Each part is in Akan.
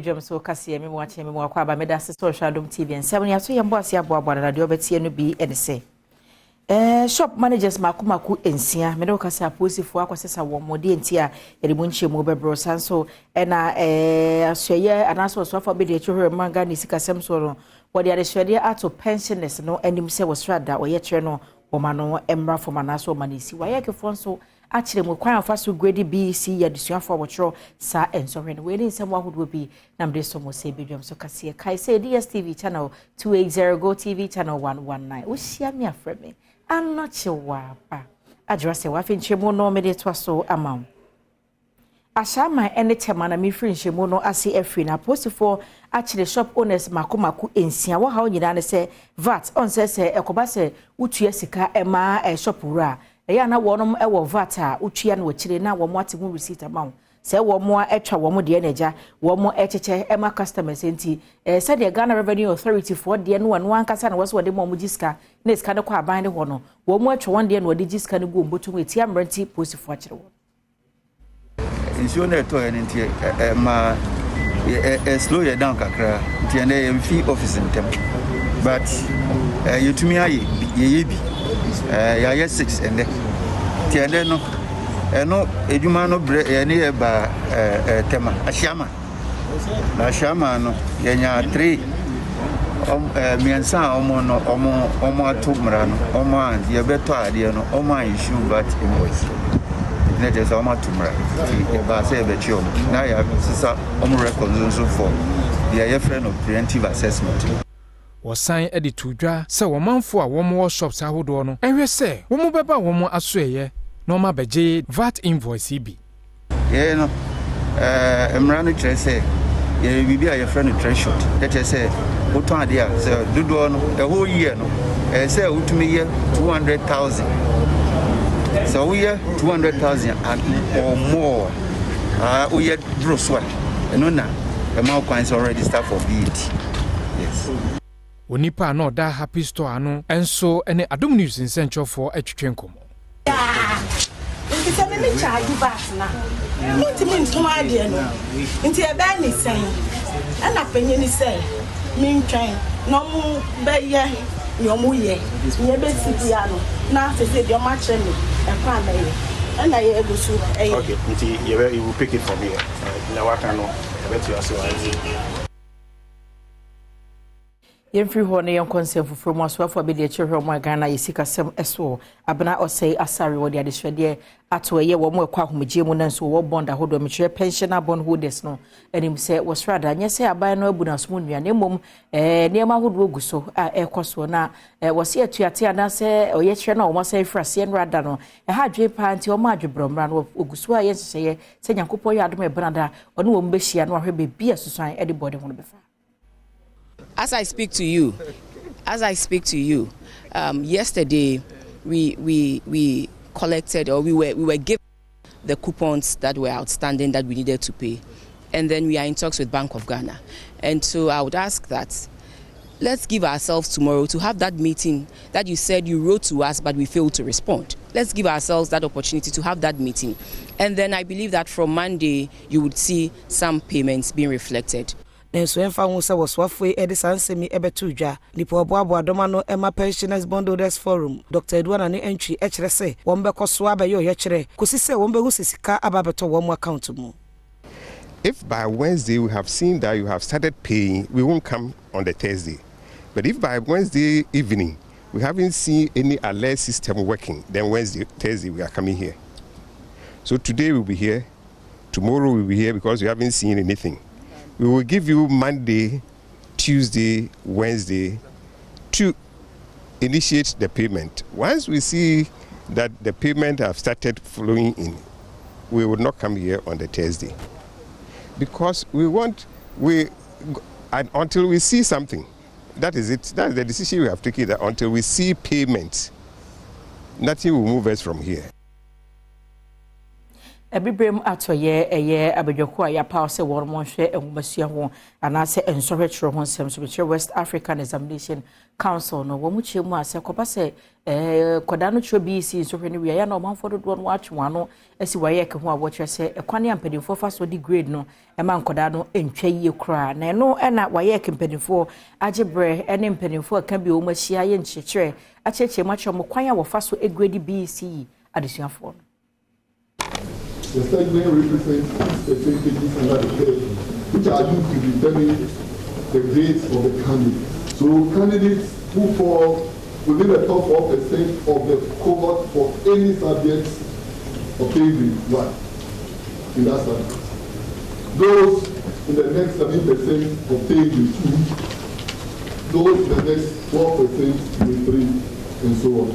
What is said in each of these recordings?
Dwam so kaseɛ me mu akyɛ me mu akɔ aba. Meda ase sɛ ɔhwɛ Adom TV. Nsɛm no yɛato yɛn bɔ ase aboaboa no na deɛ ɔbɛteɛ no bi ne sɛ shop managers mako mako 6, mene wo kasa, apolisifoɔ akɔsesa wɔn mo deɛ nti a yɛde mu nkyɛmu bɛbrɛ. San so ɛna asoɛyɛ anaasɛ ɔsoafoɔ bɛdi akyi hɔ ma Ghana sikasɛm soɔ no, wɔde adesuadeɛ ato pensioners no anim sɛ wɔsoro ada ɔyɛ kyerɛ no wɔma no mmra fam anaasɛ ɔma no esi. WAECfoɔ nso akyerɛ mu kwan afa so grade B C yɛ adesuafoɔ a wɔtwerɛ saa nsɔhwɛ no. Wei ne nsɛm ahodoɔ bi na mede so mo sɛ ebidwam so kaseɛ. Kae sɛ DSTV channel 280, Go TV channel 119. Wohyia me, afrɛ me Anɔkye Waaba agyera sɛ wafe nkyɛmu no mede toa so ama wo. Ahyɛaman ne Tɛma na mefiri nhyɛmu no ase afiri na apolisifoɔ akyerɛ shop owners mako mako 6. Wɔhaw nyinaa ne sɛ VAT ɔnsɛ sɛ ɛkɔba sɛ wotua sika ɛma shop wura a, ɛyɛ ana wɔnom ɛwɔ VAT a wotua no akyire na wɔn ate ho receipt ama wo sɛ wɔn atwa wɔn deɛ n'agya wɔn kyekyɛ ɛma customers. Nti sɛdeɛ Ghana Revenue Authority foɔ deɛ no, wɔn ankasa na wɔsɛ wɔde ma wɔn gye sika na sika no kɔ aban ne hɔ no, wɔn atwa wɔn deɛ na wɔde gye sika no gu wɔn bɔtɔ mu etia mmerɛ, polisifoɔ akyerɛ wɔn. Nsuo no ɛtɔɔ yɛ no nti ɛma ɛ slow yɛ down kakra, nti ɛnɛ yɛmfi office ntɛm, but yɛtumi ayɛ yɛyɛ bi, yɛayɛ 6 ɛnɛ. Nti ɛnɛ no ɛno edwuma no brɛ yɛne yɛ ba Tɛma Ahyiama na Ahyiama no yɛnya three, 3 a ɔmo no ɔmo ato mmara no, ɔmo a yɛbɛtɔ adeɛ no, ɔmo a issue VAT invoice na kyerɛ sɛ ɔmo ato mmara, nti yɛbaa sɛ yɛbɛkye ɔmo na yɛasesa ɔmo records nso for deɛ yɛfrɛ no preemptive assessment. Wɔsan de to dwa sɛ wɔmanfo a wɔwɔ shops ahodoɔ no ɛhwɛ sɛ wɔn bɛba wɔn asoɛyɛ na wɔn abɛgye VAT invoice yi bi. Yɛn no mmara no kyerɛ sɛ yɛyɛ biribi a yɛfrɛ no threshold. Kyerɛ sɛ wotɔn adeɛ a, sɛ dodoɔ no the whole year no, ɛyɛ sɛ wotumi yɛ 200,000. Sɛ woyɛ 200,000 or more a, woyɛ duro so a, ɛno na ɛma wo kwan sɛ register for VAT, yes. Onipa a na ɔda Happy Store ano nso ne Adom News nsɛnkyerɛfoɔ atwitwe nkɔmmɔ. Nti sɛ meme charge VAT na mentumi ntɔn adeɛ no, nti ɛbɛyɛ ne sɛn? Ɛna panyin sɛ mentwɛn na ɔmo bɛyɛ nea ɔmo yɛ nea ɛbɛsi bia no, na sese deɛ ɔmo akyerɛ me ɛkwan a mɛyɛ ɛna yɛ egu so ɛyɛ. Okay, nti yɛbɛ you will pick it from here na waka no yɛbɛtua so nti. Yɛmfiri hɔ no, yɛnkɔ nsɛm foforɔ mu. Asoafoɔ a bɛdi akyerɛ hwɛ ɔmo a Ghana yɛ sikasɛm ɛsoɔ, Abena Ɔsɛe Asare, wɔde adesuadeɛ ato ɛyɛ wɔn ɛkɔ ahomegye mu na nso wɔwɔ bond ahodoɔ, mekyerɛ pensioner bond holders no anim sɛ wɔsoro ada nyɛ sɛ aban no abu n'asom nnua, na mmom nneɛma ahodoɔ gu so a ɛrekɔ soɔ na wɔsi atuate anaasɛ ɔyɛ kyerɛ no a wɔn asan afiri aseɛ no ada no ɛha adwene paa, nti wɔn adwebrɛ mmra no wɔgu so a yɛ nhyehyɛeɛ sɛ Nyankopɔn yɛ adom ɛbenada ɔne wɔn bɛhyia na wɔahwɛ beebi a susan ɛde bɔde ho no bɛfa. As I speak to you, as I speak to you, yesterday we collected or we were given the coupons that were outstanding that we needed to pay, and then we are in talks with Bank of Ghana, and so I would ask that let's give ourselves tomorrow to have that meeting that you said you wrote to us but we failed to respond. Let's give ourselves that opportunity to have that meeting, and then I believe that from Monday you would see some payments being reflected. Nanso ɛmfa ho sɛ wɔsoafoɔ yi de saa nsɛm yi bɛto dwa, nipa ɔboaboa dɔm ano ma Pensioners Bondholders Forum, Dr Edward Nane Antwi, kyerɛ sɛ wɔn bɛkɔ so abɛyɛ ɔyɛkyerɛ kɔsi sɛ wɔn bɛhu sɛ sika aba abɛtɔ wɔn account mu. If by Wednesday we have seen that you have started paying, we won't come on the Thursday. But if by Wednesday evening we haven't seen any alert system working, then Wednesday, Thursday we are coming here. So today we'll be here, tomorrow we'll be here because we haven't seen anything. We will give you Monday, Tuesday, Wednesday to initiate the payment. Once we see that the payment have started flowing in, we will not come here on the Thursday. Because we want, we, and until we see something, that is it. That is the decision we have taken, that until we see payment, nothing will move us from here. Abibirem atɔyɛ ɛyɛ abadwako a yɛapaw sɛ wɔn nhwɛ nwomasua ho anaasɛ nsɔhwɛ twerɛ ho nsɛm so, bɛkyerɛ West African Examination Council no, wɔn kyerɛ mu a sɛ kɔba sɛ kɔdaa no twerɛ BECE nsɔhwɛ no wie a, na ɔmanfoɔ dodoɔ no atwe wɔn ano asi WAEC ho a wɔkyerɛ sɛ ɛkwan a mpanimfoɔ fa so de grade no ɛma nkɔdaa no ntwa yie koraa. Na ɛno ɛna WAEC mpanimfoɔ agye berɛ ne mpanimfoɔ a ka bi wɔn ahyia yɛ nkyerɛkyerɛ akyerɛkyerɛ mu akyerɛ wɔn kwan a wɔfa so grade BECE adesuafoɔ no. The segment represents six percentages under the curve, which are used to determine the grades of the candidates. So candidates who fall within the top 4% of the cohort for any subject obtain grade 1 in that subject. Those in the next 7% obtain grade 2, those in the next 12% grade 3, and so on.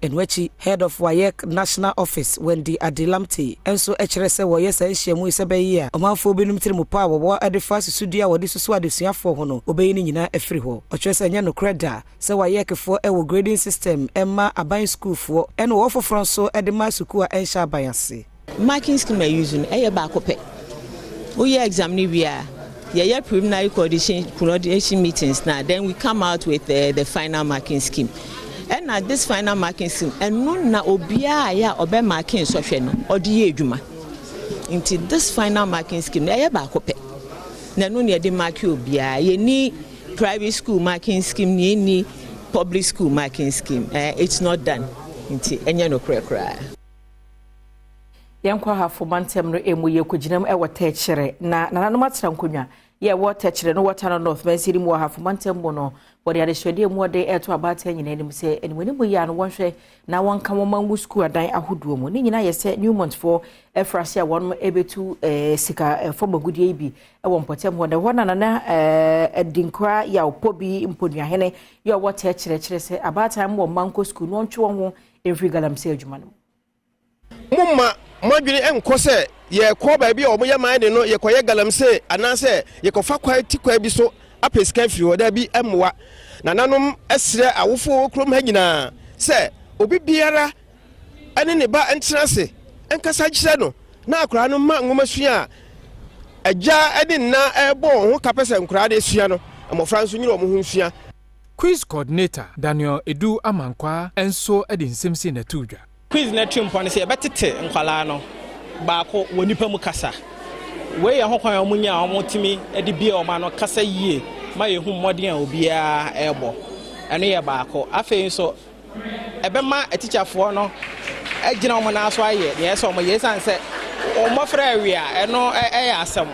Ɛno akyi, Head of WAEC National Office, Wendy Adei-Lamptey, nso kyerɛ sɛ wɔyɛ saa nhyiamu yi sɛ bɛyɛ a ɔmanfoɔ binom tiri mu pa a wɔwɔ de fa susudua a wɔde susu adesuafoɔ ho no, wɔbɛyi no nyinaa afiri hɔ. Ɔkyerɛ sɛ ɛnyɛ nokorɛ da sɛ WAECfoɔ wɔ grading system ma aban sukuufoɔ ɛna wɔwɔ foforɔ nso de ma sukuu a ɛnhyɛ aban ase. Marking scheme a use no ɛyɛ baako pɛ. Woyɛ exam no wie a, yɛyɛ preliminary coordination meetings na then we come out with the final marking scheme. Ɛna this final marking scheme ɛno na obiara a yɛ a ɔbɛ marking nsɔhwɛ no ɔde yɛ adwuma. Nti this final marking scheme no ɛyɛ baako pɛ na ɛno na yɛde mark obiara. Yɛni private school marking scheme na yɛni public school marking scheme. It's not done, nti ɛnyɛ no koraa. Yɛnkɔ Ahafo mantam no emu. Yɛ kɔgyinam ɛwɔ Tɛkyerɛ na nananom atena nkonnwa yɛwɔ Tɛkyerɛ no wɔ Tano North mansini mu wɔ Ahafo mantam mu no, wɔde adehyɛdeɛ mu wɔde ɛto abaatan nyinaa anim sɛ animanim yi a no wɔnhwɛ na wɔnka wɔn ma ngu sukuu adan ahodoɔ mu. Ne nyinaa yɛ sɛ Newmontfoɔ ɛfra ase a wɔn ɛbɛtu sika fam agudeɛ yi bi ɛwɔ mpɔtam hɔ. Na ɛhɔ na Nana Adinkora yɛ ɔpɔ bi mponuahene yɛ ɔwɔ Tɛkyerɛ kyerɛ sɛ abaatan mu wɔ mma nkɔ sukuu na wɔntwe wɔn ho mfiri galamsey adwuma no mu. Momma moadwene nkɔ sɛ yɛkɔ baabi a wɔyɛ man no, yɛkɔyɛ galamsey anaasɛ yɛkɔfa kwan ti kwan bi so apɛ sika firi hɔ. Daabi, mmoa. Nananom srɛ awofoɔ wɔ kurom ha nyinaa sɛ obi biara ne ne ba ntena ase nkasa nkyerɛ no na akwaraa no ma nwoma sua a agya ne nna ɛrebɔ wɔn ho kapɛ sɛ nkoraa no asua no, mmɔfra nso nyere wɔn ho nsua. Quiz coordinator Daniel Edu Amankwa nso de nsɛm si n'ato dwa. Quiz no atwi mpɔ no sɛ yɛbɛtete nkwalaa no baako wɔ nipa mu kasa. Wei yɛ ho kwan a wɔn nya a wɔtumi de bie wɔn ano kasa yie ma yɛhu mmɔden a obiara ɛrebɔ. Ɛno yɛ baako. Afei nso ɛbɛma atikyafoɔ no agyina wɔn nan so ayɛ deɛ ɛsɛ wɔn yɛ, ɛsiane sɛ wɔn mmɔfra awie a, ɛno ɛyɛ asɛm.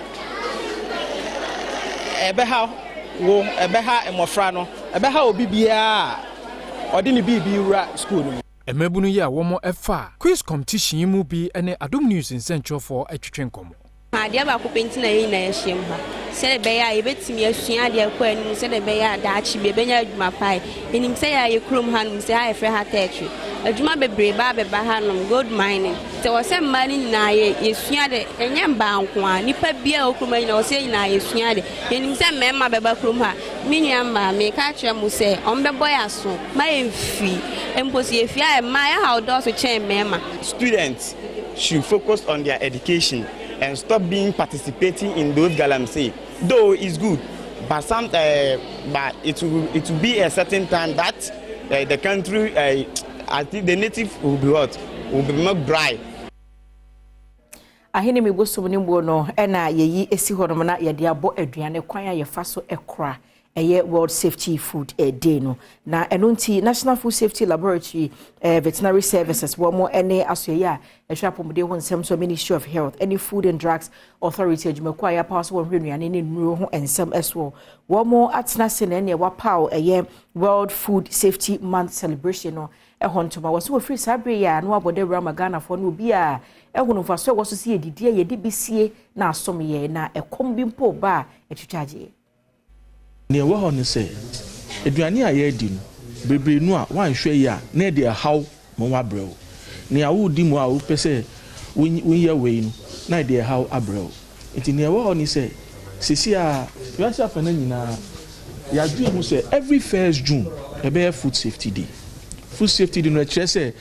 Ɛbɛha wo, ɛbɛha mmɔfra no, ɛbɛha obi biara a ɔde ne biribi wura sukuu no mu. Mmabunu yi a wɔn ɛfa quiz competition yi mu bi ne Adom News nsɛntwerɛfoɔ atwitwe nkɔmmɔ. Adeɛ baako pɛ nti na yɛn nyinaa yɛahyia mu ha, sɛdeɛ ɛbɛyɛ a yɛbɛtumi asua adeɛ kɔ anim, sɛdeɛ ɛbɛyɛ a daakye bi yɛbɛnya adwuma pa. Yɛnim sɛ yɛ kurom hanom, sɛ ha yɛfrɛ ha Tɛtwe, adwuma bebree ba abɛba hanom, gold mining. Sɛ wɔ sɛ mmaa no nyinaa yɛ yɛsua de, ɛnyɛ mbaa nko a, nipa biara wɔ kurom ha nyinaa wɔ sɛ yɛn nyinaa yɛsua de. Yɛnim sɛ mmarima bɛba kurom ha. Me nua mmaa, meka kyerɛ mo sɛ ɔmo bɛbɔ yɛ aso ma yɛmfiri mpo sɛ yɛfie a, mmaa yɛhaw dɔɔso kyɛn mmarima. Students should focus on their education and stop being participating in those galamsey. Though it's good, but it will be a certain time that the country, I think the native will be what will be more dry. Ahene mi bosom ne mbuo no ɛna yɛyi esi hɔnom na yɛde abɔ aduane kwan a yɛfa so ɛkora. Ɛyɛ World Safety Food Day no, na ɛno nti National Food Safety Laboratory, Veterinary Services wɔn ne asoɛyɛ a ɛhwɛ apɔmuden ho nsɛm so, Ministry of Health ne Food and Drugs Authority adwumakuo a yɛapaw so wɔn hwɛ nnuane ne nnuro ho nsɛm soɔ, wɔn atena ase na ɛneɛ wapaw ɛyɛ World Food Safety Month celebration no ɛhɔ ntoma wɔ so. Wɔfiri saa bere yi a na wabɔ dawura ama Ghanafoɔ no, obi a ɛho mfaso a ɛwɔ so sɛ yɛdidi a yɛde bi sie na asom yɛ na ɛkɔm bi mpo ba a ɛtwitwa agyeɛ. Nea ɛwɔ hɔ ne sɛ aduane a yɛredi no bebree no a wanhwɛ yi a na ɛde ɛhaw ma wabrɛ wo. Nea wodi mu a wopɛ sɛ wonyɛ wei no na ɛde ɛhaw abrɛ wo. Nti nea ɛwɔ hɔ ne sɛ sisi a wiase afa no nyinaa yɛadwene ho sɛ every first June ɛbɛyɛ Food Safety Day. Food Safety Day no ɛkyerɛ sɛ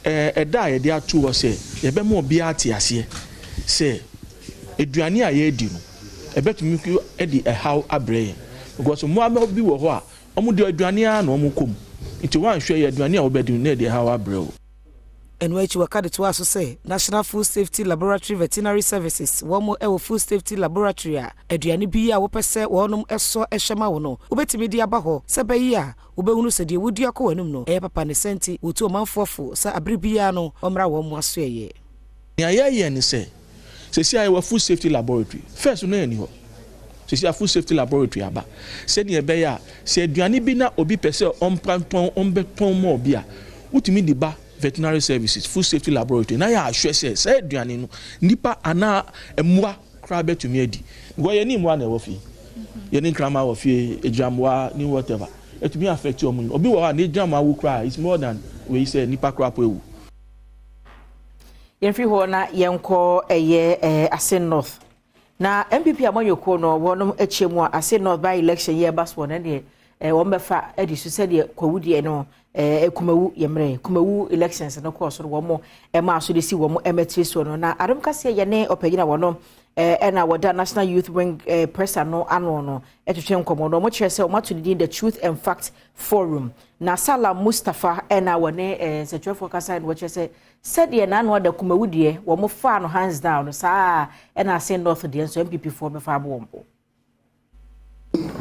Ɛda a yɛde ato hɔ sɛ yɛbɛma obiara ate aseɛ sɛ aduane a yɛredi no, ɛbɛtumi de ɛhaw abrɛ yɛn because mmoa bi wɔ hɔ a, wɔde aduane ara na wɔkɔ mu. Nti woanhwɛ yie a, aduane a wobɛdi no na ɛde ɛhaw abrɛ wo. Ɛno akyi wɔka de toaa so sɛ National Food Safety Laboratory Veterinary Services wɔn wɔ Food Safety Laboratory a aduane bi a wopɛ sɛ wɔnom sɔ hwɛ ma wo no wobɛtumi de aba hɔ sɛ ɛbɛyɛ a wobɛhunu sɛ deɛ wodua kɔ w'anom no ɛyɛ papa ne saa nti wɔtu ɔmanfoɔ fo sɛ abere biara no wɔmmra wɔn asoɛeɛ. Nea yɛyɛ ne sɛ, seesei a yɛwɔ Food Safety Laboratory, first no na ɛnni hɔ. Seesei a Food Safety Laboratory aba, sɛnea ɛbɛyɛ a sɛ aduane bi na obi pɛ sɛ ɔmpra ntɔn, ɔmbɛtɔn ma obi a, wotumi de ba Veterinary Services, Food Safety Laboratory na yɛahwɛ sɛ saa aduane no nnipa anaa mmoa koraa bɛtumi adi. Because yɛne mmoa na ɛwɔ fie. Yɛne nkraman wɔ fie, agyiramoa ne whatever. Ɛtumi affect wɔn nyinaa. Obi wɔ hɔ a n'agyiramoa wu koraa is more than wei sɛ nipa koraa po awu. Yɛmfiri hɔ na yɛnkɔ ɛyɛ eh, Ase North. Na NPP amanyɔkuo no wɔnom akyia mu a Ase North by election yi ɛba soɔ no ɛneɛ eh, wɔn bɛfa adi so sɛdeɛ Kwawu deɛ no eh, Kumawu yɛ mmerɛ Kumawu elections no kɔɔ so no wɔn ɛmaa so de si wɔn ɛmɛtiri soɔ no na adom kaseɛ yɛ ne ɔpanyin a wɔnom eh, ɛna wɔda National Youth Wing eh, press ano ano no ɛtwetwe nkɔmmɔ no wɔn kyerɛ sɛ wɔn ato ne din The Truth and Fact Forum na Salam Mustapha ɛna wɔne eh, nsɛntwerɛfoɔ kasa na wɔkyerɛ sɛ Sɛdeɛ n'ano ada Kumawu deɛ wɔn faa no hands down no saa ara ɛna Asen North deɛ nso NPP foɔ bɛfa abo wɔn bo.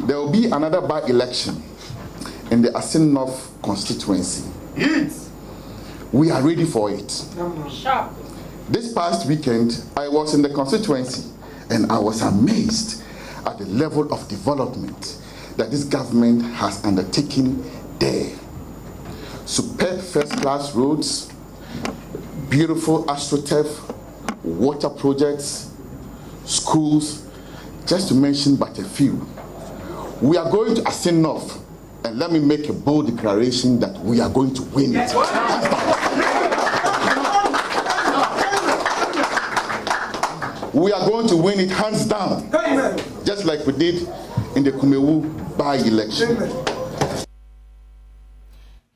There will be another by-election in the Asin North constituency. We are ready for it. This past weekend, I was in the constituency and I was amazed at the level of development that this government has undertaken there. Superb first-class roads, beautiful astroturf, water projects, schools, just to mention but a few. We are going to Asin North, and let me make a bold declaration that we are going to win it. We are going to win it hands down, just like we did in the Kumewu by-election.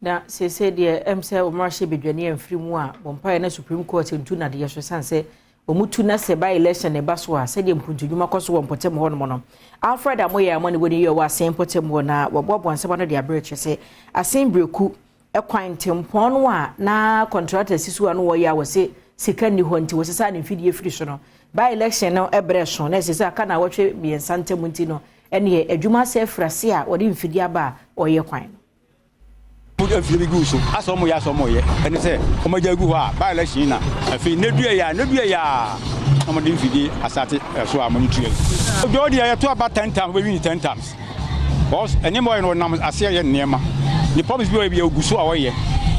Na seesei deɛ ɛm sɛ wɔn ahyɛ badwani amfiri mu a bɔ mpaeɛ na Supreme Court ntu nadeɛ so sane sɛ wɔn tu na sɛ by election na ɛba so a sɛdeɛ mpuntudwuma kɔ so wɔ mpɔtam hɔnom no Alfred Amoyɛ amanebɔ ni yɛ wɔ Asen mpɔtam hɔ na wɔaboaboa nsɛm ano de abrɛ kyerɛ sɛ Asen Breku kwan tempɔn no a na kɔntrata si so a no wɔyɛ a wɔse sika nni hɔ nti wɔsesaa ne mfidie firi so no by election no brɛ so na ɛsɛ sɛ aka na awɔtwe mmiɛnsa ntam nti no ɛneɛ adwuma asɛ afiri ase a wɔde mfidie aba a wɔyɛ kwan no. Wɔde afidie bi gu so asɛ wɔn yɛ asɛ wɔn yɛ ɛne sɛ wɔn agya gu hɔ a by election na afei ne dua yɛ a ne dua yɛ a na wɔde mfidie asate ɛso a wɔde tua yi. Obi deɛ yɛto aba ten times wɔbɛwi ne ten times. Because nneɛma ɔyɛ no ɔnam aseɛ yɛ nneɛma. Ne promise bi ɔyɛ bi ogu so a ɔyɛ.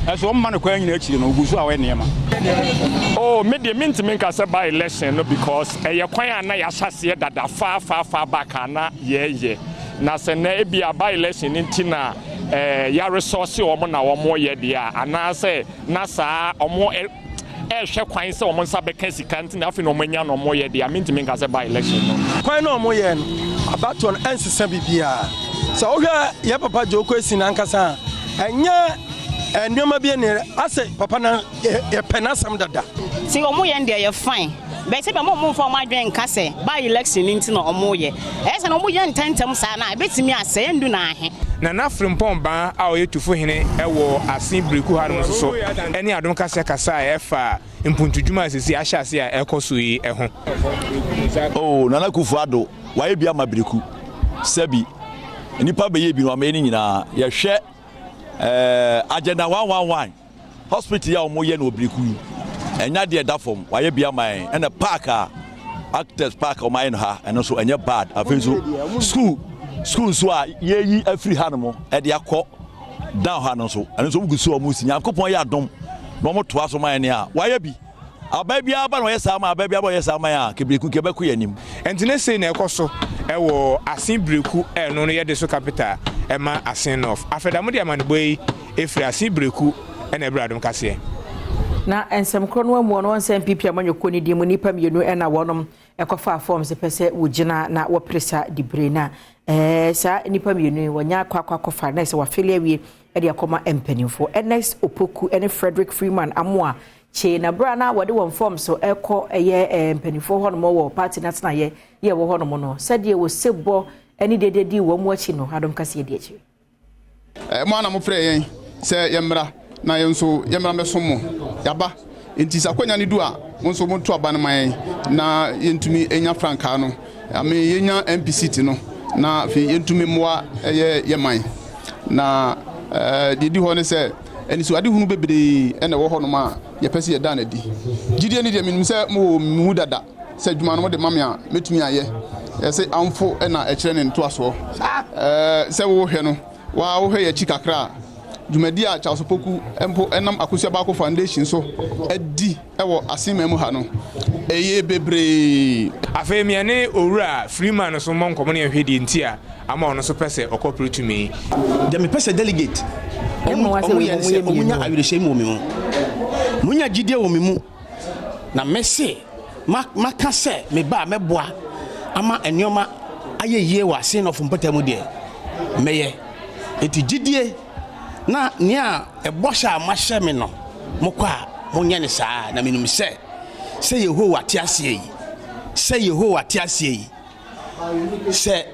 Ɛso ɔmma no kwan nyina akyire no ogu so a ɔyɛ nneɛma. Oh me deɛ mentumi nka sɛ by election no because ɛyɛ kwan a na yɛahyɛ aseɛ dada far far far back a na yɛyɛ na sɛ nnɛ ebia by election no nti na eh, yɛaresɔɔse wɔn na wɔyɛ deɛ a anaasɛ na saa wɔn ɛrehwɛ kwan sɛ wɔn nsa bɛka sika nti na afei na wɔn anya na wɔn yɛ deɛ a mentumi nka sɛ by election no. Kwan na wɔn yɛ no abatoɔ no ɛnsesa biribiara. Sɛ wohwɛ yɛ papa Joe Kwesi n'ankasa a ɛnyɛ nneɛma bi ne asɛ papa na yɛpɛ n'asɛm dada. Ti wɔn yɛ no deɛ yɛ fine but sɛ bɛma wɔn mfa wɔn adwene nka sɛ by election no nti na wɔn yɛ ɛyɛ sɛ na wɔn yɛ ntɛntɛm saa na ebetumi asɛe ɛndu na ahe. Nana Frimpong Baa a ɔyɛ Tufo hene wɔ Asin Biriku hanom nso so ne Adom Kaseɛ kasaeɛ ɛfa mpuntudwuma a seesei ahyɛ aseɛ a ɛrekɔ so yi ho. Oh Nana Akufo Addo wayɛ bi ama Biriku sɛbi nnipa bɛyɛ bi no wamɛyɛ ne nyinaa yɛhwɛ eh, agenda 111 Hospital yi a wɔyɛ no wɔ Biriku yi, ɛnyɛ adeɛ ɛda fam, wɔayɛ bi ama yɛn. Ɛna park a actors park a wɔayɛ no ha, ɛno nso ɛnyɛ bad. Afei nso school school nso a yɛyi afiri ha nom ɛde akɔ down ha no nso, ɛno nso wɔn gu so a wɔn si. Nyankopɔn yɛ adom na wɔn toa so ma yɛn a, wɔayɛ bi. Aban biara ba na ɔyɛ saa ma aban biara ba ɔyɛ saa ma yɛn a, kebiriku kebɛkɔ yɛn anim. Ɛnti ne sei na ɛkɔ so wɔ Asin Breku a ɛno no yɛ de so capital ɛma Asin North. Afei da mode amanebɔ yi ɛfiri Asin Breku ɛna ɛbrɛ Adom Kaseɛ. Na nsɛm korɔ no amuo no wɔn sɛ NPP amanyɔkuo no din mu nnipa mmienu na wɔnom ɛkɔfaa forms pɛ sɛ wɔgyina na wɔpere sa dibire na ɛɛ saa nnipa mmienu yi wɔnya akɔ akɔ akɔfa na ɛsɛ wɔafele awie. de akɔma mpanimfoɔ. Ernest Opoku ne Frederick Freeman Amoah kyee na berɛ a na wɔde wɔn fɔm so ɛkɔ ɛyɛ mpanimfoɔ hɔnom wɔ party no atenaeɛ yɛ wɔ hɔnom no, sɛdeɛ wɔsɛ bɔ ne dede di wɔn mu akyi no, Adom Kaseɛ di akyire. Mo ara na mofrɛɛ yɛn sɛ yɛmmra, na yɛn nso yɛmmra mmɛsom mo. Yɛaba. Enti sɛ akwannya no du a, mo nso monto aba no ma yɛn na yɛntumi nya frankaa no, ame yɛnya MP seat no, na afei yɛntumi mmoa ɛyɛ yɛ man. Na deɛ ɛdi hɔ ne sɛ, anisoadehunu bebree na ɛwɔ hɔnom a yɛpɛ sɛ yɛda no adi. Gyidie no deɛ, menim sɛ mowɔ me mu dada. Sɛ adwuma no wode ma me a, mɛtumi ayɛ. Yɛse amfo na ɛkyerɛ ne ntoasoɔ. Sɛ wohwɛ no, wo ara wohwɛ yɛn akyi kakra a, dwumadi a Charles Opoku mpo nam Akosua Baako Foundation so adi wɔ Asenman mu ha no, ɛyɛ bebree. Afei me ne Owura Freeman nso mmɔ nkɔmmɔ na yɛnhwɛ deɛ nti a ama ɔno nso pɛ sɛ ɔkɔ pere tumi. Deɛ mepɛ sɛ delegate wɔn yɛ ne sɛ wɔnya awerɛhyɛmu wɔ me mu, wɔnya gyidie wɔ me mu. Na mese maka sɛ meba a mɛboa ama nneɛma ayɛ yie wɔ Asenɔfo mpɔtam deɛ, mɛyɛ. Enti gyidie na nea ɛbɔhyɛ a moahyɛ me no, mokɔ a monyɛ no saa, na menim sɛ, sɛ Yehowa te aseɛ yi, sɛ Yehowa te aseɛ yi, sɛ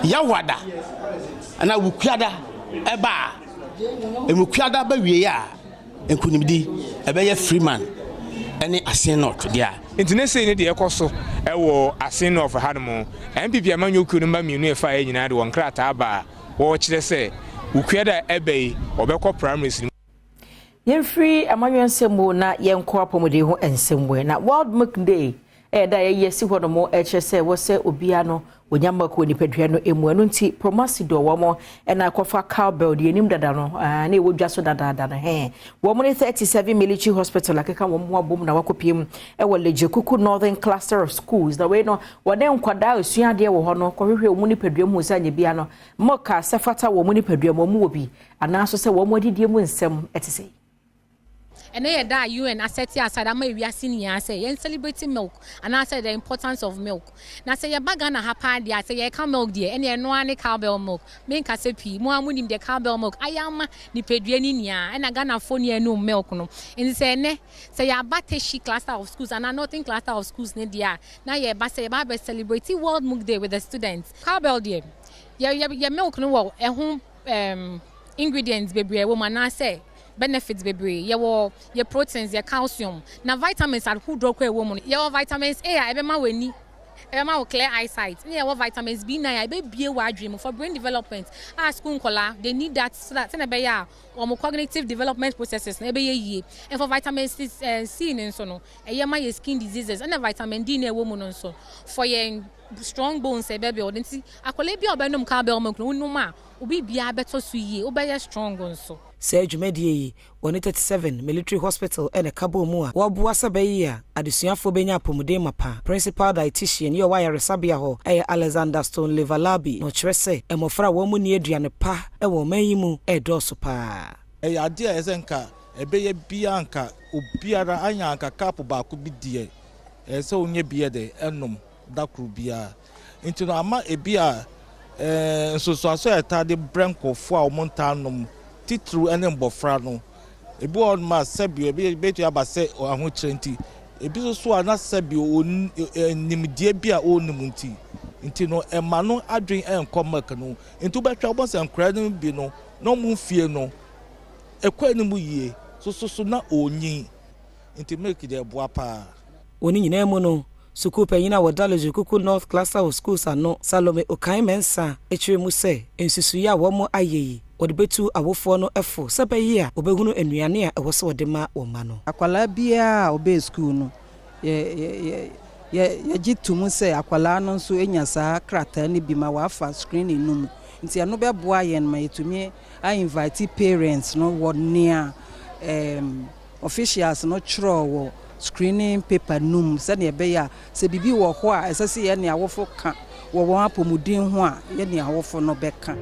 Yawada anaa Wukuada ɛba a, Wukuada ba wie a, Nkunimdi, ɛbɛyɛ Freeman ne Asin North dea. Nti ne sei ne deɛ ɛkɔ so wɔ Asin North ha nom. NPP amanyɔkuo no mma mmienu a ɛfaeɛ nyinaa de wɔn nkrataa baa wɔrekyerɛ sɛ Wukuada a ɛba yi wɔbɛkɔ primaries no mu. Yɛmfiri amanyɔ nsɛm mu na yɛnkɔ apɔmuden ho nsɛm mu. Na World Milk Day ɛyɛ da a yɛayi asi hɔ nom ɛkyerɛ sɛ ɛwɔ sɛ obiara no wɔnya milk wɔ nipadua no mu. Ɛno nti Promasidor wɔn ɛna akɔfa cowbell deɛ anim dada no na ɛwɔ dwa so dadaada no hɛn. Wɔn ne 37 Military Hospital akeka wɔn ho abom na wakɔpie mu ɛwɔ Ledzokuku Northern Cluster of Schools. Na wei no wɔne nkwadaa a ɛsua adeɛ wɔ hɔ no kɔhwehwɛ wɔn nipadua mu sɛ anyɛ bia no milk a sɛ fata wɔn nipadua mu wɔn wɔ bi anaa nso sɛ wɔn adidie mu nsɛm ɛte sɛ. Ɛnɛ yɛ da a UN asɛte aside ama ewiase nyinaa sɛ yɛn celebrate milk anaasɛ the importance of milk. Na sɛ yɛba Ghana ha paa deɛ a, sɛ yɛreka milk deɛ, ɛneɛ ɛno ara ne cowbell milk. Menkasa pii, mo ara monim deɛ cowbell milk ayɛ ama nipadua no nyinaa, ɛna Ghanafoɔ nyinaa nom milk no. Nti sɛ ɛnɛ, sɛ yɛaba Teshie cluster of schools anaa Northern cluster of schools no deɛ a, na yɛreba sɛ yɛba abɛ celebrate World Milk Day with the students. Cowbell deɛ, yɛ, yɛ, yɛ milk no wɔ ɛho um, ingredients bebree a ɛwɔ mu anaasɛ benefits bebree. Yɛwɔ yɛ proteins, yɛ calcium, na vitamins ahodoɔ koraa ɛwɔ mu no. Yɛwɔ vitamins A a ɛbɛma w'ani, ɛbɛma wo clear eyesight. Ɛna yɛwɔ vitamins B9 a ɛbɛbue w'adwene mu for brain development a school nkɔlaa, they need that so that sɛnea ɛbɛyɛ a wɔn cognitive development processes no ɛbɛyɛ yie. And for vitamin C, eh, C no nso no, ɛyɛ ma yɛ skin diseases. Ɛna vitamin D no a ɛwɔ mu no nso, for yɛn strong bones a ɛbɛbuild. Nti akwadaa bi a ɔbɛnom cowbell milk no, wonom a, wo biribiara bɛtɔ so yie, wobɛyɛ strong nso. Saa dwumadie yi, wɔne 37 Military Hospital na ɛka bɔɔ mu a wɔboa sɛ ɛbɛye a adesuafoɔ bɛnya apɔmuden mapa. Principal Dietitian yi a ɔwɔ ayaresabea hɔ yɛ Alexander Stoneley Valabi na ɔkyerɛ sɛ mmɔfra a wɔn nni aduane pa wɔ ɔman yi mu redɔɔso pa ara. Ɛyɛ adeɛ a ɛsɛ nka ɛbɛyɛ biara nka obiara anya anka cup baako bi deɛ ɛsɛ sɛ wonya bi yɛ dɛ ɛnom da koro biara. Nti no ama ebi a nsunsuanso a ɛtaa de brɛ nkurɔfoɔ a wɔntaa nnom, titiriw ne mbɔfra no. Ebi wɔ hɔnom a sɛbio ebi ebetumi aba sɛ ahokyerɛ nti, ebi nso so a na sɛbio on nimdeɛ bi a ɔnnim nti. Nti no ɛma no adwene nkɔ milk no ho. Nti wobɛhwɛ wobɛhu sɛ nkwadaa no bi no na wɔn mfie no ɛkɔ anim yie, soso so na ɔrenyin. Nti milk deɛ ɛboa paa. Wɔ ne nyinaa mu no, sukuu panyin a wɔda Ledzokuku North Cluster of Schools ano, Salome Okai Mensah, kyerɛɛ mu sɛ nsusuiɛ a wɔayɛ yi, wɔde bɛtu awofoɔ no fo sɛ ɛbɛyɛ a wɔbɛhunu nnuane a ɛwɔ sɛ wɔde ma wɔn mma no. Akwadaa biara a ɔbɛɛ sukuu no, yɛ, yɛ, yɛ, yɛgye to mu sɛ akwadaa no nso nya saa krataa no bi ma wafa screening no mu. Nti ɛno bɛboa yɛn ma yɛtumi a invite parents no wɔ nea ɛɛm, Officials no kyerɛw wɔ screening paper no mu sɛnea ɛbɛyɛ a sɛ biribi wɔ hɔ a ɛsɛ sɛ yɛne awofo ka wɔ wɔn apɔmuden ho a, yɛne awofo no bɛka.